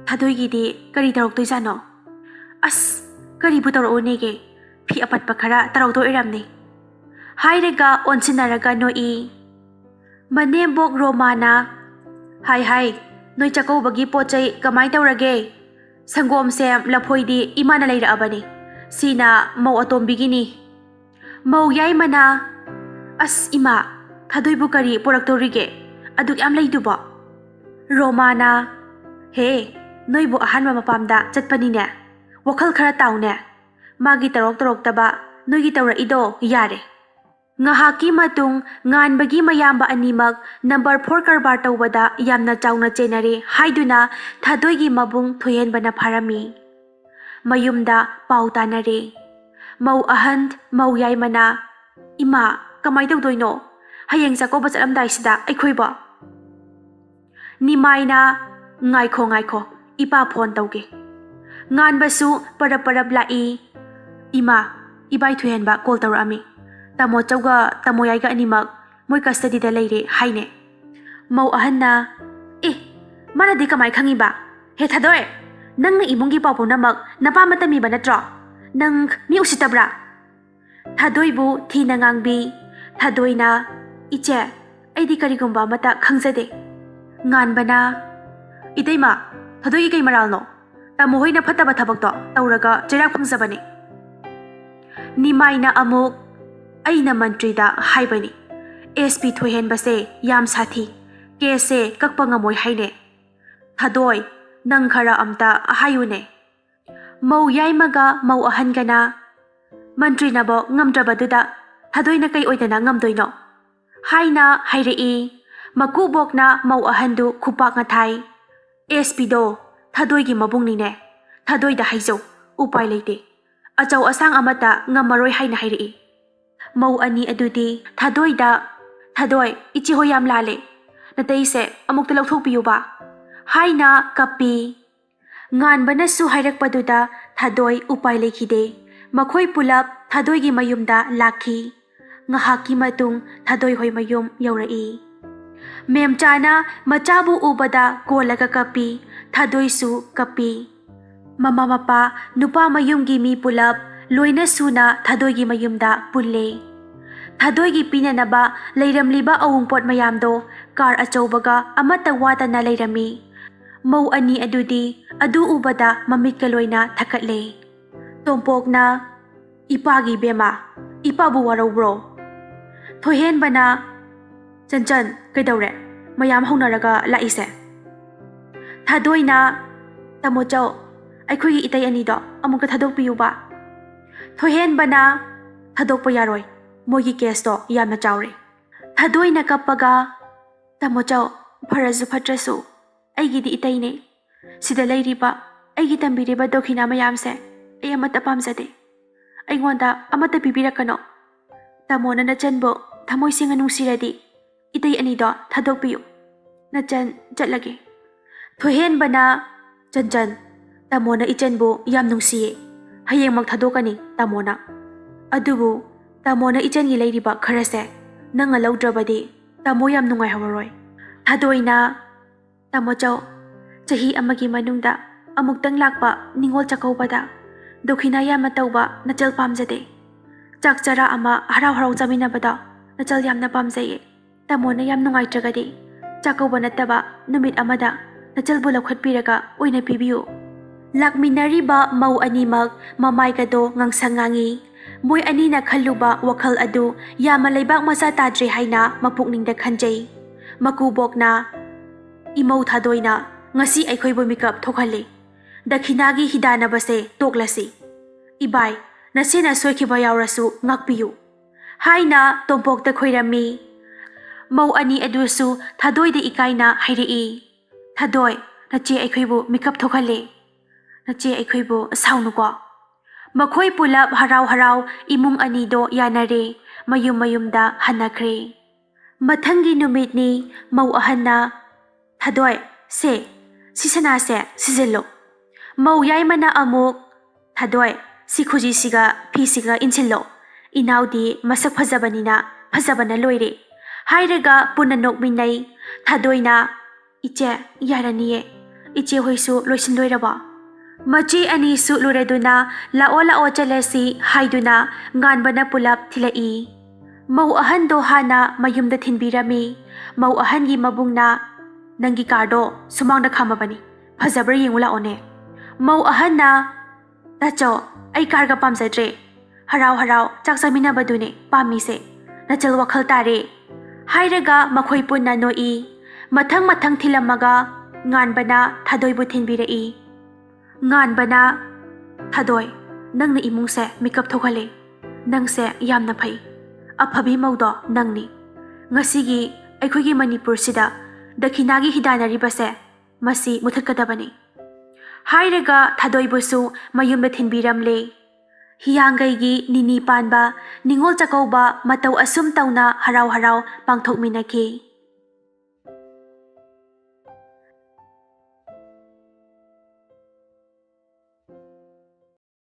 ꯊꯥꯗꯣꯏꯒꯤꯗꯤ ꯀꯔꯤ ꯇꯧꯔꯛꯇꯣꯏꯖꯥꯠꯅꯣ? ꯑꯁ, ꯀꯔꯤꯕꯨ ꯇꯧꯔꯛꯎꯅꯦꯒꯦ? ꯐꯤ ꯑꯄꯠꯄ ꯈꯔ ꯇꯧꯔꯛꯇꯣꯏ ꯑꯣꯏꯔꯝꯅꯤ," ꯍꯥꯏꯔꯒ ꯑꯣꯟꯁꯤꯟꯅꯔꯒ ꯅꯣꯛꯏ꯫ ꯃꯅꯦꯝꯕꯣꯛ ꯔꯣꯃꯥꯅ, "ꯍꯥꯏ ꯍꯥꯏ, ꯅꯣꯏ ꯆꯥꯛꯀꯧꯕꯒꯤ ꯄꯣꯠ ꯆꯩ ꯀꯃꯥꯏ ꯇꯧꯔꯒꯦ? ꯁꯪꯒꯣꯝ, ꯁꯦꯝ, ꯂꯐꯣꯏꯗꯤ ꯏꯃꯥꯅ ꯂꯩꯔꯛꯑꯕꯅꯤ꯫ ꯁꯤꯅ ꯃꯧ ꯑꯇꯣꯝꯕꯤꯒꯤꯅꯤ꯫" ꯃꯧ ꯌꯥꯏꯃꯅ, "ꯑꯁ ꯏꯃꯥ, ꯊꯥꯗꯣꯏꯕꯨ ꯀꯔꯤ ꯄꯨꯔꯛꯇꯧꯔꯤꯒꯦ? ꯑꯗꯨꯛ ꯌꯥꯝ ꯂꯩꯗꯨꯕꯣ?" ꯔꯣꯃꯥꯅ, "ꯍꯦ, ꯅꯣꯏꯕꯨ ꯑꯍꯥꯟꯕ ꯃꯄꯥꯝꯗ ꯆꯠꯄꯅꯤꯅꯦ꯫ ꯋꯥꯈꯜ ꯈꯔ ꯇꯥꯎꯅꯦ꯫ ꯃꯥꯒꯤ ꯇꯧꯔꯛ ꯇꯧꯔꯛꯇꯕ ꯅꯣꯏꯒꯤ ꯇꯧꯔꯛꯏꯗꯣ ꯌꯥꯔꯦ꯫" ꯉꯥꯏꯍꯥꯛꯀꯤ ꯃꯇꯨꯡ ꯉꯥꯟꯕꯒꯤ ꯃꯌꯥꯝꯕ ꯑꯅꯤꯃꯛ ꯅꯝꯕꯔ ꯐꯣꯔ ꯀꯔꯕꯥꯔ ꯇꯧꯕꯗ ꯌꯥꯝꯅ ꯆꯥꯎꯅ ꯆꯦꯟꯅꯔꯦ ꯍꯥꯏꯗꯨꯅ ꯊꯥꯗꯣꯏꯒꯤ ꯃꯕꯨꯡ ꯊꯣꯏꯍꯦꯟꯕꯅ ꯐꯥꯔꯝꯃꯤ꯫ ꯃꯌꯨꯝꯗ ꯄꯥꯎ ꯇꯥꯅꯔꯦ꯫ ꯃꯧ ꯑꯍꯟ, ꯃꯧ ꯌꯥꯏꯃꯅ, "ꯏꯃꯥ, ꯀꯃꯥꯏ ꯇꯧꯗꯣꯏꯅꯣ? ꯍꯌꯦꯡ ꯆꯥꯛꯀꯧꯕ ꯆꯠꯂꯝꯗꯥꯏꯁꯤꯗ ꯑꯩꯈꯣꯏꯕꯣ?" ꯅꯤꯃꯥꯏꯅ, "ꯉꯥꯏꯈꯣ, ꯉꯥꯏꯈꯣ, ꯏꯄꯥ ꯐꯣꯟ ꯇꯧꯒꯦ꯫" ꯉꯥꯟꯕꯁꯨ ꯄꯔꯞ ꯄꯔꯞ ꯂꯥꯛꯏ꯫ "ꯏꯃꯥ, ꯏꯕꯥꯏ ꯊꯣꯏꯍꯦꯟꯕ ꯀꯣꯜ ꯇꯧꯔꯛꯑꯝꯃꯤ꯫ ꯇꯥꯃꯣ ꯆꯧꯒ ꯇꯥꯃꯣ ꯌꯥꯏꯒ ꯑꯅꯤꯃꯛ ꯃꯣꯏ ꯀꯁꯇꯗꯤꯗ ꯂꯩꯔꯦ ꯍꯥꯏꯅꯦ꯫" ꯃꯧ ꯑꯍꯟꯅ, "ꯑꯦ, ꯃꯥꯅꯗꯤ ꯀꯃꯥꯏ ꯈꯪꯉꯤꯕ? ꯍꯦ ꯊꯥꯗꯣꯏ, ꯅꯪꯅ ꯏꯃꯨꯡꯒꯤ ꯄꯥꯎ ꯄꯨꯝꯅꯃꯛ ꯅꯄꯥ ꯑꯃ ꯇꯝꯃꯤꯕ ꯅꯠꯇ꯭ꯔꯣ? ꯅꯪ ꯃꯤ ꯎꯁꯤꯠꯇꯕ꯭ꯔꯥ?" ꯊꯥꯗꯣꯏꯕꯨ ꯊꯤꯅ ꯉꯥꯡꯕꯤ꯫ ꯊꯥꯗꯣꯏꯅ, "ꯏꯆꯦ, ꯑꯩꯗꯤ ꯀꯔꯤꯒꯨꯝꯕ ꯑꯃꯠꯇ ꯈꯪꯖꯗꯦ꯫" ꯉꯥꯟꯕꯅ, "ꯏꯇꯩꯃ, ꯊꯥꯗꯣꯏꯒꯤ ꯀꯩ ꯃꯔꯥꯜꯅꯣ? ꯇꯥꯃꯣ ꯍꯣꯏꯅ ꯐꯠꯇꯕ ꯊꯕꯛꯇꯣ ꯇꯧꯔꯒ ꯆꯩꯔꯥꯛ ꯐꯪꯖꯕꯅꯤ꯫" ꯅꯤꯃꯥꯏꯅ ꯑꯃꯨꯛ, "ꯑꯩꯅ ꯃꯟꯇ꯭ꯔꯤꯗ ꯍꯥꯏꯕꯅꯤ, ꯑꯦꯁ ꯄꯤ ꯊꯣꯏꯍꯦꯟꯕꯁꯦ ꯌꯥꯝ ꯁꯥꯊꯤ, ꯀꯦꯁꯁꯦ ꯀꯛꯄ ꯉꯝꯃꯣꯏ ꯍꯥꯏꯅꯦ꯫ ꯊꯥꯗꯣꯏ, ꯅꯪ ꯈꯔ ꯑꯝꯇ ꯍꯥꯏꯌꯨꯅꯦ꯫" ꯃꯧ ꯌꯥꯏꯃꯒ ꯃꯧ ꯑꯍꯟꯒꯅ, "ꯃꯟꯇ꯭ꯔꯤꯅꯕꯣ ꯉꯝꯗ꯭ꯔꯕꯗꯨꯗ ꯊꯥꯗꯣꯏꯅ ꯀꯩ ꯑꯣꯏꯗꯅ ꯉꯝꯗꯣꯏꯅꯣ?" ꯍꯥꯏꯅ ꯍꯥꯏꯔꯛꯏ꯫ ꯃꯀꯨꯕꯣꯛꯅ ꯃꯧ ꯑꯍꯟꯗꯨ ꯈꯨꯄꯥꯛꯅ ꯊꯥꯏ꯫ "ꯑꯦꯁ ꯄꯤꯗꯣ ꯊꯥꯗꯣꯏꯒꯤ ꯃꯕꯨꯡꯅꯤꯅꯦ꯫ ꯊꯥꯗꯣꯏꯗ ꯍꯥꯏꯖꯧ, ꯎꯄꯥꯏ ꯂꯩꯇꯦ꯫ ꯑꯆꯧ ꯑꯁꯥꯡ ꯑꯃꯠꯇ ꯉꯝꯃꯔꯣꯏ" ꯍꯥꯏꯅ ꯍꯥꯏꯔꯛꯏ꯫ ꯃꯧ ꯑꯅꯤ ꯑꯗꯨꯗꯤ ꯊꯥꯗꯣꯏꯗ, "ꯊꯥꯗꯣꯏ, ꯏꯆꯦ ꯍꯣꯏ ꯌꯥꯝ ꯂꯥꯜꯂꯦ꯫ ꯅꯇꯩꯁꯦ ꯑꯃꯨꯛꯇ ꯂꯧꯊꯣꯛꯄꯤꯌꯨꯕ" ꯍꯥꯏꯅ ꯀꯞꯄꯤ꯫ ꯉꯥꯟꯕꯅꯁꯨ ꯍꯥꯏꯔꯛꯄꯗꯨꯗ ꯊꯥꯗꯣꯏ ꯎꯄꯥꯏ ꯂꯩꯈꯤꯗꯦ꯫ ꯃꯈꯣꯏ ꯄꯨꯂꯞ ꯊꯥꯗꯣꯏꯒꯤ ꯃꯌꯨꯝꯗ ꯂꯥꯛꯈꯤ꯫ ꯉꯥꯏꯍꯥꯛꯀꯤ ꯃꯇꯨꯡ ꯊꯥꯗꯣꯏ ꯍꯣꯏ ꯃꯌꯨꯝ ꯌꯧꯔꯛꯏ꯫ ꯃꯦꯝꯆꯥꯅ ꯃꯆꯥꯕꯨ ꯎꯕꯗ ꯀꯣꯜꯂꯒ ꯀꯞꯄꯤ꯫ ꯊꯥꯗꯣꯏꯁꯨ ꯀꯞꯄꯤ꯫ ꯃꯃꯥ ꯃꯄꯥ, ꯅꯨꯄꯥ ꯃꯌꯨꯝꯒꯤ ꯃꯤ ꯄꯨꯂꯞ ꯂꯣꯏꯅ ꯁꯨꯅ ꯊꯥꯗꯣꯏꯒꯤ ꯃꯌꯨꯝꯗ ꯄꯨꯜꯂꯦ꯫ ꯊꯥꯗꯣꯏꯒꯤ ꯄꯤꯅꯅꯕ ꯂꯩꯔꯝꯂꯤꯕ ꯑꯋꯨꯡꯄꯣꯠ ꯃꯌꯥꯝꯗꯣ ꯀꯥꯔ ꯑꯆꯧꯕꯒ ꯑꯃꯠꯇ ꯋꯥꯠꯇꯅ ꯂꯩꯔꯝꯃꯤ꯫ ꯃꯧ ꯑꯅꯤ ꯑꯗꯨꯗꯤ ꯑꯗꯨ ꯎꯕꯗ ꯃꯃꯤꯠꯀ ꯂꯣꯏꯅ ꯊꯛꯀꯠꯂꯦ꯫ ꯇꯣꯝꯄꯣꯛꯅ, "ꯏꯄꯥꯒꯤ ꯏꯕꯦꯝꯃ, ꯏꯄꯥꯕꯨ ꯋꯥꯔꯧꯕ꯭ꯔꯣ?" ꯊꯣꯏꯍꯦꯟꯕꯅ, "ꯆꯟꯆꯟ, ꯀꯩꯗꯧꯔꯦ? ꯃꯌꯥꯝ ꯍꯧꯅꯔꯒ ꯂꯥꯛꯏꯁꯦ?" ꯊꯥꯗꯣꯏꯅ, "ꯇꯥꯃꯣ ꯆꯧ, ꯑꯩꯈꯣꯏꯒꯤ ꯏꯇꯩ ꯑꯅꯤꯗꯣ ꯑꯃꯨꯛꯇ ꯊꯥꯗꯣꯛꯄꯤꯌꯨꯕ꯫" ꯊꯣꯏꯍꯦꯟꯕꯅ, "ꯊꯥꯗꯣꯛꯄ ꯌꯥꯔꯣꯏ, ꯃꯣꯏꯒꯤ ꯀꯦꯁꯇꯣ ꯌꯥꯝꯅ ꯆꯥꯎꯔꯦ꯫" ꯊꯥꯗꯣꯏꯅ ꯀꯞꯄꯒ, "ꯇꯥꯃꯣ ꯆꯧ, ꯐꯔꯁꯨ ꯐꯠꯇ꯭ꯔꯁꯨ ꯑꯩꯒꯤꯗꯤ ꯏꯇꯩꯅꯦ꯫ ꯁꯤꯗ ꯂꯩꯔꯤꯕ ꯑꯩꯒꯤ ꯇꯝꯕꯤꯔꯤꯕ ꯗꯣꯈꯤꯅꯥ ꯃꯌꯥꯝꯁꯦ ꯑꯩ ꯑꯃꯠꯇ ꯄꯥꯝꯖꯗꯦ꯫ ꯑꯩꯉꯣꯟꯗ ꯑꯃꯠꯇ ꯄꯤꯕꯤꯔꯛꯀꯅꯣ꯫ "ꯇꯥꯃꯣꯅ ꯅꯆꯟꯕꯨ ꯊꯃꯣꯏ ꯁꯦꯡꯅ ꯅꯨꯡꯁꯤꯔꯗꯤ ꯏꯇꯩ ꯑꯅꯤꯗꯣ ꯊꯥꯗꯣꯛꯄꯤꯌꯨ꯫ ꯅꯆꯟ ꯆꯠꯂꯒꯦ꯫" ꯊꯣꯏꯍꯦꯟꯕꯅ, "ꯆꯟꯆꯟ, ꯇꯥꯃꯣꯅ ꯏꯆꯟꯕꯨ ꯌꯥꯝ ꯅꯨꯡꯁꯤꯌꯦ꯫ ꯍꯌꯦꯡꯃꯛ ꯊꯥꯗꯣꯛꯀꯅꯤ ꯇꯥꯃꯣꯅ꯫ ꯑꯗꯨꯕꯨ ꯇꯥꯃꯣꯅ ꯏꯆꯟꯒꯤ ꯂꯩꯔꯤꯕ ꯈꯔꯁꯦ ꯅꯪꯅ ꯂꯧꯗ꯭ꯔꯕꯗꯤ ꯇꯥꯃꯣ ꯌꯥꯝ ꯅꯨꯡꯉꯥꯏꯍꯧꯔꯔꯣꯏ꯫" ꯊꯥꯗꯣꯏꯅ, "ꯇꯥꯃꯣ ꯆꯧ, ꯆꯍꯤ ꯑꯃꯒꯤ ꯃꯅꯨꯡꯗ ꯑꯃꯨꯛꯇꯪ ꯂꯥꯛꯄ ꯅꯤꯉꯣꯜ ꯆꯥꯛꯀꯧꯕꯗ ꯗꯣꯈꯤꯅꯥ ꯌꯥꯝꯅ ꯇꯧꯕ ꯅꯆꯜ ꯄꯥꯝꯖꯗꯦ꯫ ꯆꯥꯛ ꯆꯔꯥ ꯑꯃ ꯍꯔꯥꯎ ꯍꯔꯥꯎ ꯆꯥꯃꯤꯟꯅꯕꯗꯣ ꯅꯆꯜ ꯌꯥꯝꯅ ꯄꯥꯝꯖꯩꯌꯦ꯫ ꯇꯥꯃꯣꯅ ꯌꯥꯝ ꯅꯨꯡꯉꯥꯏꯇ꯭ꯔꯒꯗꯤ ꯆꯥꯛꯀꯧꯕ ꯅꯠꯇꯕ ꯅꯨꯃꯤꯠ ꯑꯃꯗ ꯅꯆꯜꯕꯨ ꯂꯧꯈꯠꯄꯤꯔꯒ ꯑꯣꯏꯅ ꯄꯤꯕꯤꯌꯨ꯫" ꯂꯥꯛꯃꯤꯟꯅꯔꯤꯕ ꯃꯧ ꯑꯅꯤꯃꯛ ꯃꯃꯥꯏꯒꯗꯣ ꯉꯥꯡꯁꯪ ꯉꯥꯡꯉꯤ꯫ ꯃꯣꯏ ꯑꯅꯤꯅ ꯈꯜꯂꯨꯕ ꯋꯥꯈꯜ ꯑꯗꯨ ꯌꯥꯝꯅ ꯂꯩꯕꯥꯛ ꯃꯆꯥ ꯇꯥꯗ꯭ꯔꯦ ꯍꯥꯏꯅ ꯃꯄꯨꯛꯅꯤꯡꯗ ꯈꯟꯖꯩ꯫ ꯃꯀꯨꯕꯣꯛꯅ, "ꯏꯃꯧ ꯊꯥꯗꯣꯏꯅ ꯉꯁꯤ ꯑꯩꯈꯣꯏꯕꯨ ꯃꯤꯀꯞ ꯊꯣꯛꯍꯜꯂꯤ꯫ ꯗꯈꯤꯅꯥꯒꯤ ꯍꯤꯗꯥꯟꯅꯕꯁꯦ ꯇꯣꯛꯂꯁꯤ꯫ ꯏꯕꯥꯏ, ꯅꯆꯦꯅ ꯁꯣꯏꯈꯤꯕ ꯌꯥꯎꯔꯁꯨ ꯉꯥꯛꯄꯤꯌꯨ" ꯍꯥꯏꯅ ꯇꯣꯝꯄꯣꯛꯇ ꯈꯣꯏꯔꯝꯃꯤ꯫ ꯃꯧ ꯑꯅꯤ ꯑꯗꯨꯁꯨ ꯊꯥꯗꯣꯏꯗ ꯏꯀꯥꯏꯅ ꯍꯥꯏꯔꯛꯏ, "ꯊꯥꯗꯣꯏ, ꯅꯆꯦ ꯑꯩꯈꯣꯏꯕꯨ ꯃꯤꯀꯞ ꯊꯣꯛꯍꯜꯂꯦ꯫ ꯅꯆꯦ ꯑꯩꯈꯣꯏꯕꯨ ꯁꯥꯎꯅꯨꯀꯣ꯫" ꯃꯈꯣꯏ ꯄꯨꯂꯞ ꯍꯔꯥꯎ ꯍꯔꯥꯎ ꯏꯃꯨꯡ ꯑꯅꯤꯗꯣ ꯌꯥꯅꯔꯦ, ꯃꯌꯨꯝ ꯃꯌꯨꯝꯗ ꯍꯟꯅꯈ꯭ꯔꯦ꯫ ꯃꯊꯪꯒꯤ ꯅꯨꯃꯤꯠꯅꯤ꯫ ꯃꯧ ꯑꯍꯟꯅ, "ꯊꯥꯗꯣꯏ, ꯁꯦ, ꯁꯤ ꯁꯅꯥꯁꯦ ꯁꯤꯖꯤꯜꯂꯣ꯫" ꯃꯧ ꯌꯥꯏꯃꯅ ꯑꯃꯨꯛ, "ꯊꯥꯗꯣꯏ, ꯁꯤ ꯈꯨꯖꯤꯁꯤꯒ ꯐꯤꯁꯤꯒ ꯏꯟꯁꯤꯜꯂꯣ꯫ ꯏꯅꯥꯎꯗꯤ ꯃꯁꯛ ꯐꯖꯕꯅꯤꯅ ꯐꯖꯕꯅ ꯂꯣꯏꯔꯦ" ꯍꯥꯏꯔꯒ ꯄꯨꯟꯅ ꯅꯣꯛꯃꯤꯟꯅꯩ꯫ ꯊꯥꯗꯣꯏꯅ, "ꯏꯆꯦ, ꯌꯥꯔꯅꯤꯌꯦ꯫ ꯏꯆꯦ ꯍꯣꯏꯁꯨ ꯂꯣꯏꯁꯤꯟꯗꯣꯏꯔꯕꯣ?" ꯃꯆꯦ ꯑꯅꯤꯁꯨ ꯂꯣꯏꯔꯗꯨꯅ, "ꯂꯥꯛꯑꯣ, ꯂꯥꯛꯑꯣ, ꯆꯠꯂꯁꯤ" ꯍꯥꯏꯗꯨꯅ ꯉꯥꯟꯕꯅ ꯄꯨꯂꯞ ꯊꯤꯜꯂꯛꯏ꯫ ꯃꯧ ꯑꯍꯟꯗꯣ ꯍꯥꯟꯅ ꯃꯌꯨꯝꯗ ꯊꯤꯟꯕꯤꯔꯝꯃꯤ꯫ ꯃꯧ ꯑꯍꯟꯒꯤ ꯃꯕꯨꯡꯅ, "ꯅꯪꯒꯤ ꯀꯥꯔꯗꯣ ꯁꯨꯃꯥꯡꯗ ꯈꯥꯝꯃꯕꯅꯤ, ꯐꯖꯕ꯭ꯔꯥ ꯌꯦꯡꯉꯨ ꯂꯥꯛꯑꯣꯅꯦ꯫" ꯃꯧ ꯑꯍꯟꯅ, "ꯇꯥꯆꯧ, ꯑꯩ ꯀꯥꯔꯒ ꯄꯥꯝꯖꯗ꯭ꯔꯦ꯫ ꯍꯔꯥꯎ ꯍꯔꯥꯎ ꯆꯥꯛ ꯆꯥꯃꯤꯟꯅꯕꯗꯨꯅꯦ ꯄꯥꯝꯃꯤꯁꯦ꯫ ꯅꯆꯜ ꯋꯥꯈꯜ ꯇꯥꯔꯦ" ꯍꯥꯏꯔꯒ ꯃꯈꯣꯏ ꯄꯨꯟꯅ ꯅꯣꯛꯏ꯫ ꯃꯊꯪ ꯃꯊꯪ ꯊꯤꯜꯂꯝꯃꯒ ꯉꯥꯟꯕꯅ ꯊꯥꯗꯣꯏꯕꯨ ꯊꯤꯟꯕꯤꯔꯛꯏ꯫ ꯉꯥꯟꯕꯅ, "ꯊꯥꯗꯣꯏ, ꯅꯪꯅ ꯏꯃꯨꯡꯁꯦ ꯃꯤꯀꯞ ꯊꯣꯛꯍꯜꯂꯦ꯫ ꯅꯪꯁꯦ ꯌꯥꯝꯅ ꯐꯩ꯫ ꯑꯐꯕꯤ ꯃꯧꯗꯣ ꯅꯪꯅꯤ꯫ ꯉꯁꯤꯒꯤ ꯑꯩꯈꯣꯏꯒꯤ ꯃꯅꯤꯄꯨꯔꯁꯤꯗ ꯗꯈꯤꯅꯥꯒꯤ ꯍꯤꯗꯥꯟꯅꯔꯤꯕꯁꯦ ꯃꯁꯤ ꯃꯨꯊꯠꯀꯗꯕꯅꯤ" ꯍꯥꯏꯔꯒ ꯊꯥꯗꯣꯏꯕꯨꯁꯨ ꯃꯌꯨꯝꯗ ꯊꯤꯟꯕꯤꯔꯝꯂꯦ꯫ ꯍꯤꯌꯥꯡꯒꯩꯒꯤ ꯅꯤꯅꯤ ꯄꯥꯟꯕ ꯅꯤꯉꯣꯜ ꯆꯥꯛꯀꯧꯕ ꯃꯇꯧ ꯑꯁꯨꯝ ꯇꯧꯅ ꯍꯔꯥꯎ ꯍꯔꯥꯎ ꯄꯥꯡꯊꯣꯛꯃꯤꯟꯅꯈꯤ꯫